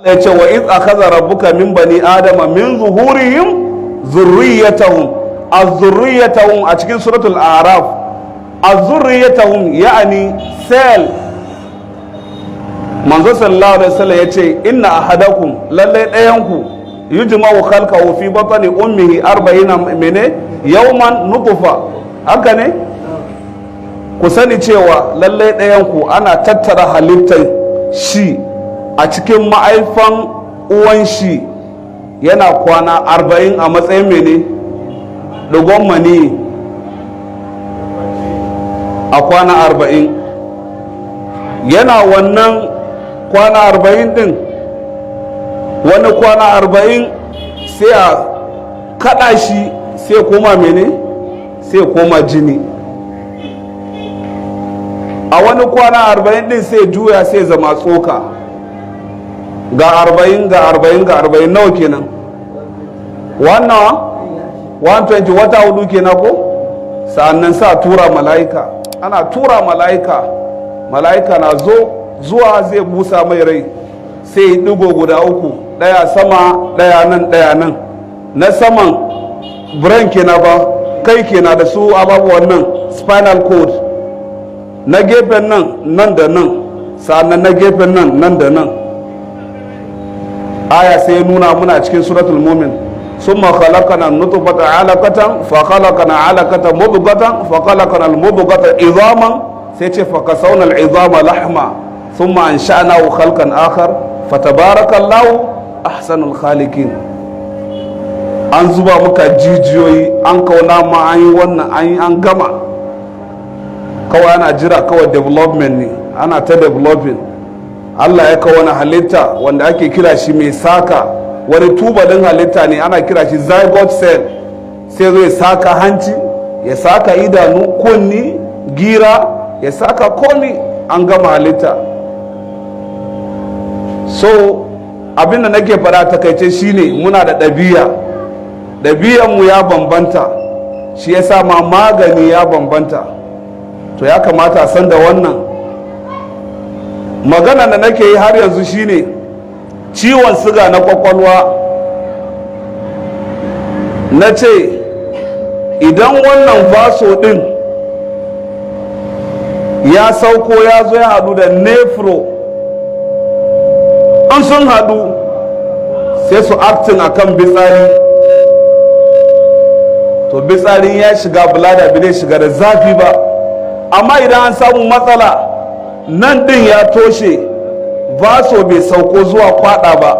Ya ce wa iz akhadha rabbuka min bani adama min zuhurihim zurriyatahum, az-zurriyatahum a cikin Suratul A'raf. Az-zurriyatahum ya'ani cell. Manzo sallallahu alaihi wasallam ya ce inna ahadakum, lallai ɗayanku, yujma'u khalqahu fi batni ummihi 40 mene yawman nutfa. Haka ne, ku sani cewa lallai ɗayanku ana tattara halittar shi a cikin ma'aifan uwan shi, yana kwana 40 a matsayin mene? Ɗigon mani. A kwana 40 yana wannan kwana 40 ɗin, wani kwana 40 sai a kaɗa shi, sai koma mene? Sai koma jini. A wani kwana 40 ɗin sai juya, sai zama tsoka. Ga 40, ga 40, ga 40, nawa kenan wannan? 120, wata 4 kenan ko? Sa'annan sa tura mala'ika. Ana tura mala'ika, mala'ika na zo zuwa zai busa mai rai, sai digo guda uku, ɗaya sama, ɗaya nan, ɗaya nan. Na saman brain kenan ba, kai kenan da su ababuwan nan, spinal cord. Na gefen nan, nan da nan. Sa'annan na gefen nan, nan da nan. Aya sai ya nuna muna cikin Suratul Mumin: summa khalaqana nutfata alaqatan, fa khalaqana alaqata mudghatan, fa khalaqana al-mudghata idhaman. Sai ce fa kasawna al-idhama lahma, thumma ansha'nahu khalqan akhar, fatabarakallahu ahsanul khaliqin. An zuba muka jijiyoyi, an kauna ma, an yi wannan, an yi, an gama. Kawai ana jira kawai development ne, ana ta developing. Allah ya kawo wani halitta wanda ake kira shi mai saka, wani tubalin halitta ne, ana kira shi zygote cell. Sai zai saka hanci, ya saka idanu, kunni, gira, ya saka komi. An gama halitta. So abinda nake fara takaice shine muna da ɗabi'a, ɗabi'anmu ya bambanta, shi ya sa ma magani ya bambanta. To ya kamata a san da wannan. Magana da nake yi har yanzu shine ciwon siga na kwakwalwa. Na ce idan wannan vaso din ya sauko, ya zo ya haɗu da nephro, an sun haɗu, sai su acting akan bitsari. To bitsarin ya shiga bladder, bai shiga da zafi ba. Amma idan an samu matsala, nan din ya toshe, vaso bai sauko zuwa kwada ba,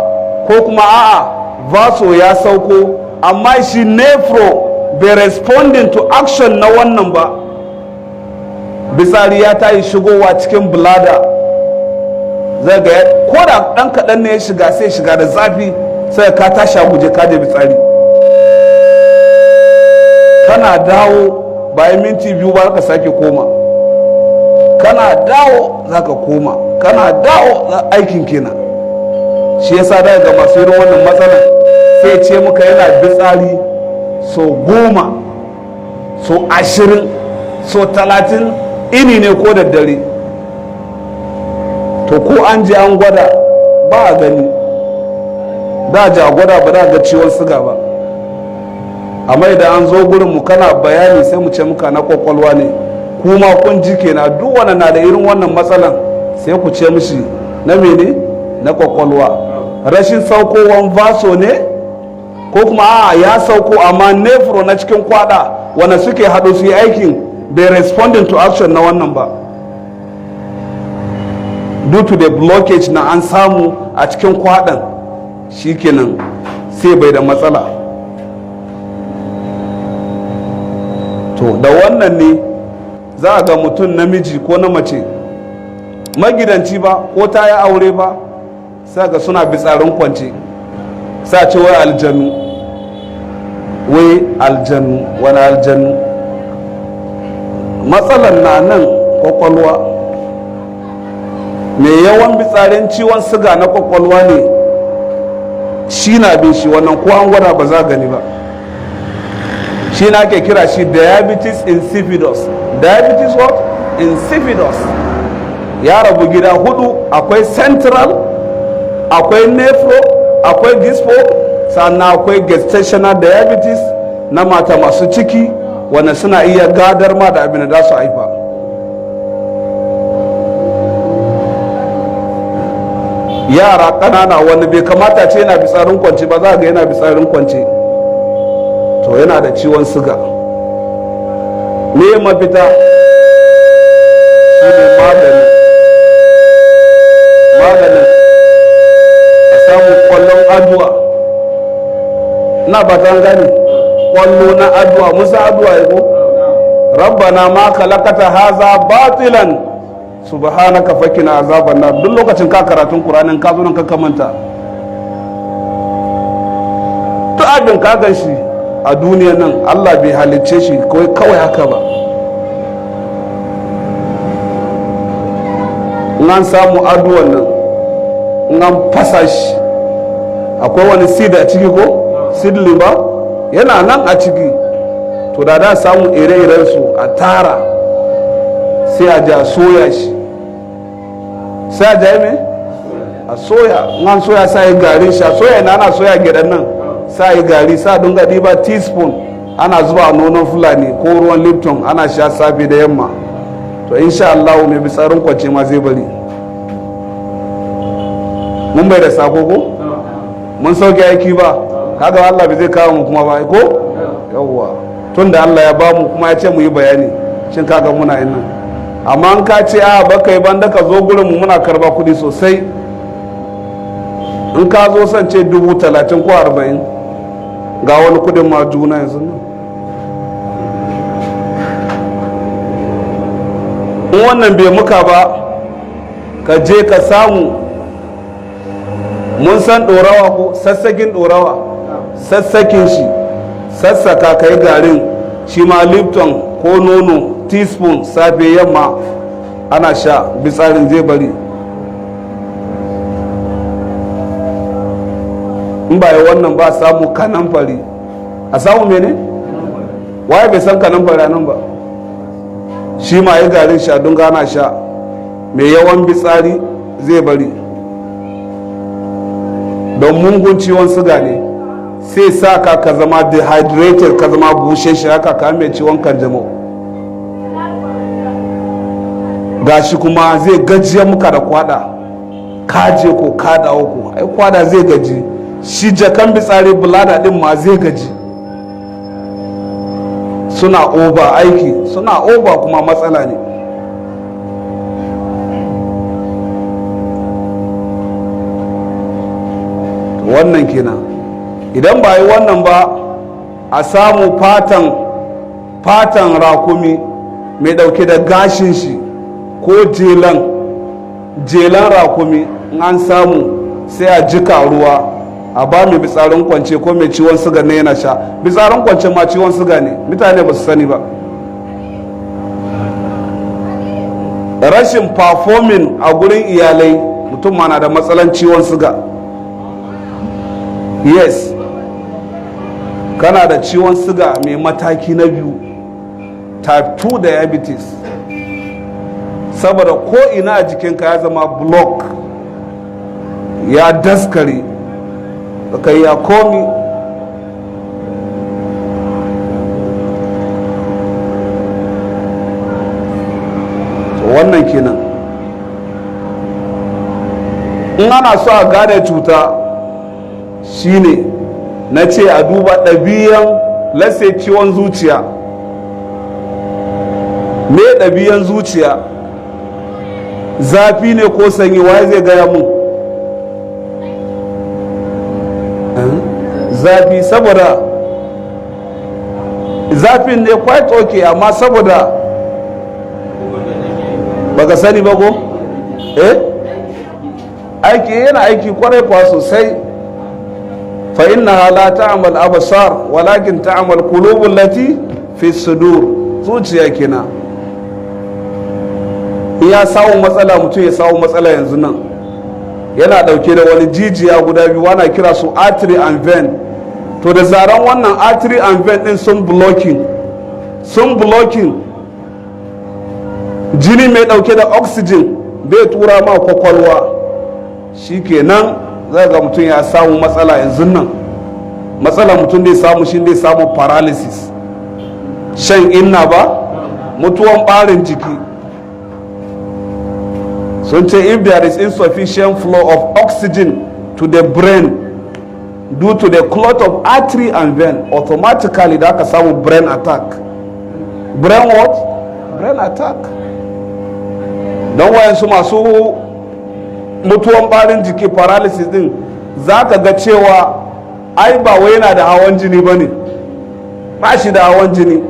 ko kuma a'a, vaso ya sauko amma shi nephro bai responding to action na wannan ba, bitsari ya tayi shigowa cikin bladder, zai ga ko da ɗan kaɗan ne ya shiga, sai shiga da zafi, sai ka tashi a guje ka je bitsari. Kana dawo, bayan minti 2 ba ka sake koma. Kana dawo za ka koma, kana dawo, aikin kenan. Shi yasa daga masu irin wannan matsalan sai ce muka yana bitsari so 10, so 20, so 30, ini ne ko da dare. To ko an je an gwada ba a gani, da ji a gwada ba da ga ciwon siga ba. Amma idan an zo gurin mu kana bayani, sai mu ce muka na kwakwalwa ne. Kuma kun ji kenan, duk wanda na da irin wannan matsalan, sai ku ce mishi na mene? Na kwakwalwa. Rashin saukowan vaso ne, ko kuma a ya sauko amma nephro na cikin kwada wanda suke haɗu su yi aikin bai responding to action na wannan ba, due to the blockage na an samu a cikin kwadan, shikenan sai bai da matsala. To da wannan ne za a ga mutum namiji ko na mace, magidanci ba ko ta yi aure ba, sai ga suna bitsarin kwance, sai ce wai aljanu, wai aljanu. Wani aljanu? Matsalar na nan kwakwalwa. Mai yawan bitsarin ciwon siga na kwakwalwa ne, shi na bin shi wannan, ko an gwada ba za gani ba. Shi na ake kira shi diabetes insipidus. Diabetes what? Insipidus. Ya rabu gida hudu: akwai central, Akwai nephro, akwai gispo, sannan akwai gestational diabetes na mata masu ciki, wanda suna iya gadar ma da abin da su haifa. Yara ƙanana wanda bai kamata ce yana fitsarin kwance ba, za ga yana fitsarin kwance, to yana da ciwon siga. Me mafita? Shine magani. Maganin, a samu kwallon aduwa. Na ba ta gane kwallo na aduwa, musa aduwa ya ko ربنا ما خلقت هذا باطلا سبحانك فقنا عذاب النار. Duk lokacin ka karatun Qur'anin, ka zo nan ka kamanta, duk abin ka gan shi a duniyan nan, Allah bai halicce shi kawai kawai haka ba. In an samu aduwan nan, in an fasa shi, akwai wani seed a ciki, ko seedling ba, yana nan a ciki. To da samu ire-iren su a tara, sai a ja soya shi, sai a ja me a soya. In an soya, sai yi garin shi. A soya na ana soya gidan nan, sai yi gari, sai a dinga ɗiba teaspoon ana zuba a nonon Fulani ko ruwan Lipton, ana sha safe da yamma. To insha Allah mai fitsarin kwance ma zai bari. Mun bai da sako ko mun sauke aiki ba. Kaga Allah bai zai kawo mu kuma ba ko? Yawwa, tun da Allah ya bamu kuma ya ce mu yi bayani, shin kaga muna yin nan. Amma an ka ce a baka yi ban da ka zo gurin mu, muna karba kudi sosai. In ka zo son ce 30,000 ko 40, ga wani kudin ma juna yanzu nan. In wannan bai muka ba, ka je ka samu, mun san ɗorawa ko sassakin ɗorawa, sassakin shi, sassaka ka yi garin shi ma, Lipton ko nono, teaspoon safe yamma ana sha, fitsarin zai bari. In ba yi wannan ba, samu kanamfari. A samu mene? Waye bai san kanamfari nan ba? Shi ma yi garin sha don gana sha, mai yawan fitsari zai bari, don mungun ciwon suga ne, sai sa ka ka zama dehydrated, ka zama bushe haka ka mai ciwon kanjamau. Gashi kuma zai gajiya muka da kwada, ka je ko ka dawo ko ai kwada zai gaji shi, jakan fitsari, bladder din ma zai gaji. Suna over aiki, suna over kuma matsala ne. Wannan kenan. Idan ba yi wannan ba, a samu fatan rakumi mai dauke da gashin shi ko jelan rakumi. In an samu, sai a jika ruwa, a ba mai fitsarin kwance ko mai ciwon suga ne yana sha. Fitsarin kwance ma ciwon suga ne, mutane ba su sani ba. Rashin performing a gurin iyalai, mutum ma na da matsalan ciwon suga. Yes, kana da ciwon suga mai mataki na biyu, type 2 diabetes, saboda ko ina a jikinka ya zama block, ya daskare, kai ya komi. Wannan kenan. In ana so a gane cuta, shine na ce a duba ɗabi'an lase ciwon zuciya. Me ɗabi'an zuciya? Zafi ne ko sanyi? Waye zai gaya mun? Zafi. Saboda zafin ne, quite okay, amma saboda baka sani ba ko eh aiki yana aiki kwarai kwa sosai. فإنها لا تعمى الأبصار ولكن تعمى القلوب التي في الصدور. Zuciya kenan. Ya samu matsala, mutum ya samu matsala yanzu nan, yana dauke da wani jijiya guda biyu, wana kira su artery and vein. To da zaran wannan artery and vein din sun blocking, jini mai dauke da oxygen bai tura ma kwakwalwa, shikenan. Zai ga mutum ya samu matsala yanzu nan. Matsala mutum zai samu shi zai samu paralysis, shan inna ba, mutuwan barin jiki. Sun ce if there is insufficient flow of oxygen to the brain due to the clot of artery and vein, automatically da aka samu brain attack. Brain what? Brain attack. Don wayansu masu mutuwan barin jiki, paralysis din, za ka ga cewa ai ba wai yana da hawan jini ba ne, ba shi da hawan jini,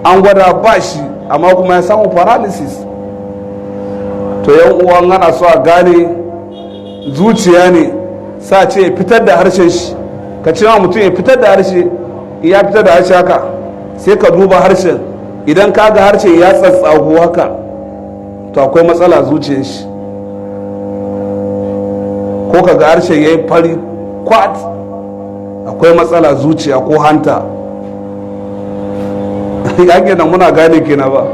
an gwada ba shi, amma kuma ya samu paralysis. To yan uwan, ana so a gane zuciya ne, sa ce ya fitar da harshen shi. Ka ce ma mutum ya fitar da harshe, ya fitar da harshe haka, sai ka duba harshen. Idan ka ga harshen ya tsatsago haka, to akwai matsala zuciyar shi. Ko ka ga harshen ya yi fari kwat, akwai matsala zuciya ko hanta. Ya nan muna gane kenan ba,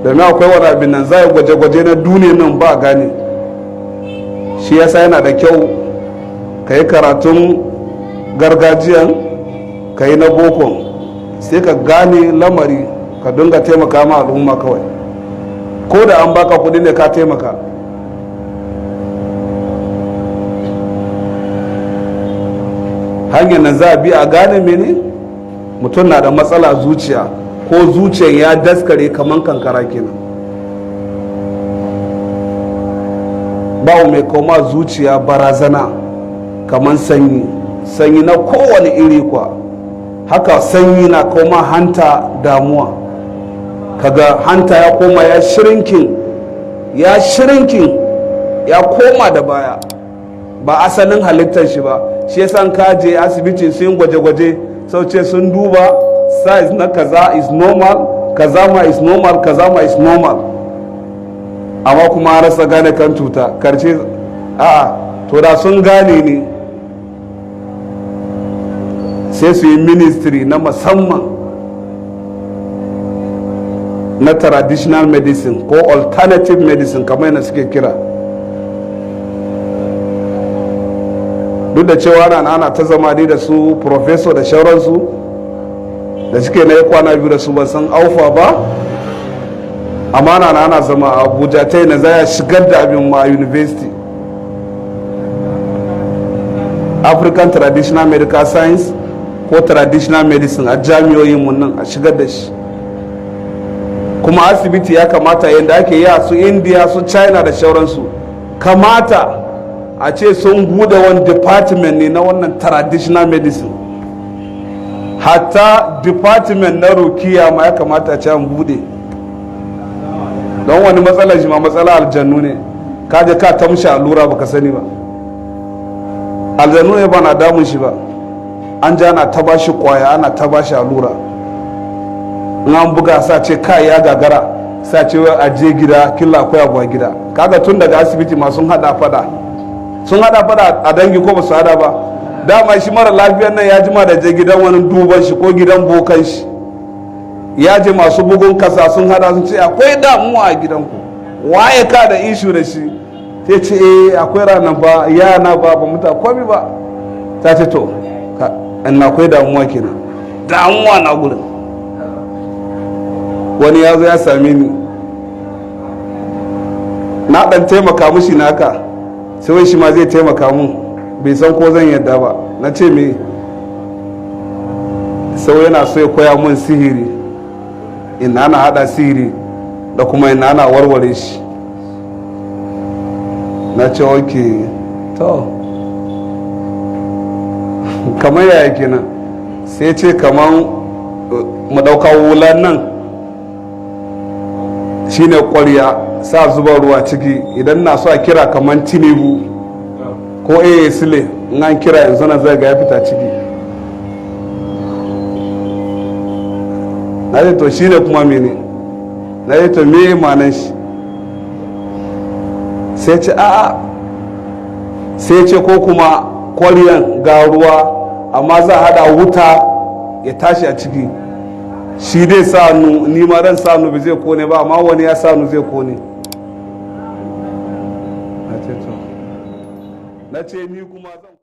domin akwai wani abin nan za a gwaje-gwaje na duniya nan ba gane shi. Yasa yana da kyau ka yi karatun gargajiyan, ka yi na bokon, sai ka gane lamari, ka dinga taimaka ma al'umma kawai. Ko da an baka kudi ne, ka taimaka. Hanyar nan za a bi a gane mene mutum na da matsala zuciya, ko zuciyan ya daskare kaman kankara kenan. Ba mai koma zuciya barazana kaman sanyi. Sanyi na kowane iri kwa haka, sanyi na koma hanta damuwa. Kaga hanta ya koma ya shrinking, ya shrinking, ya koma da baya, ba asalin halittar shi ba. Shi yasa ka je asibiti sun gwaje-gwaje, sau ce sun duba size na kaza is normal, kaza ma is normal, kaza ma is normal, amma kuma an rasa gane kan cuta karshe. A'a, to da sun gane ne, sai su yi ministry na musamman na traditional medicine ko alternative medicine, kamar yadda suke kira. Duk da cewa ana ta zama dai da su professor da shauransu da suke na yi kwana biyu da su, ban san aufa ba, amma ana zama a Abuja ta yi na za shigar da abin ma university, African traditional medical science ko traditional medicine, a jami'oyin mun nan a shigar da shi. Kuma asibiti ya kamata yadda ake yi a su India, su China da shauransu, kamata a ce sun bude wani department ne na wannan traditional medicine. Hatta department na rukiya ma ya kamata a ce an bude, don wani matsalar shi ma matsala aljannu ne. Ka je ka tamshi allura, baka sani ba, aljannu ne ba na damun shi ba. An ji ana ta bashi kwaya, ana ta bashi allura, in an buga sa ce kai ya gagara, sa ce a je gida, killa akwai abu a gida. Kaga tun daga asibiti ma sun hada fada, sun hada fada a dangi, ko ba su hada ba. Dama shi mara lafiyar nan ya jima da je gidan wani duban shi ko gidan bokan shi, ya je masu bugun kasa sun hada, sun ce akwai damuwa a gidanku, waye ka da issue da shi? Sai ce eh, akwai ranar ba yana ba ba muta komi ba. Ta ce to in akwai damuwa kenan, damuwa na gurin. Wani ya zo ya same ni, na dan taimaka mushi naka, sai wai shi ma zai taimaka mun, bai san ko zan yadda ba. Na ce me? Sau yana so ya koya mun sihiri, ina ana hada sihiri da kuma ina ana warware shi. Na ce ok, to kamar yaya kenan? Sai ce kamar mu dauka wulan nan shine kwarya, sa zuba ruwa ciki, idan na so a kira kamar Tinubu ko AA Sile, in an kira yanzu na zai ga ya fita ciki. Na ce to shine kuma mene? Na ce to me manan shi? Sai ce a'a, sai ce ko kuma kwaryan ga ruwa, amma za a hada wuta ya tashi a ciki, shi dai sa hannu, ni ma ran sa hannu ba zai kone ba, amma wani ya sa hannu zai kone. Na ce to Na ce ni kuma zan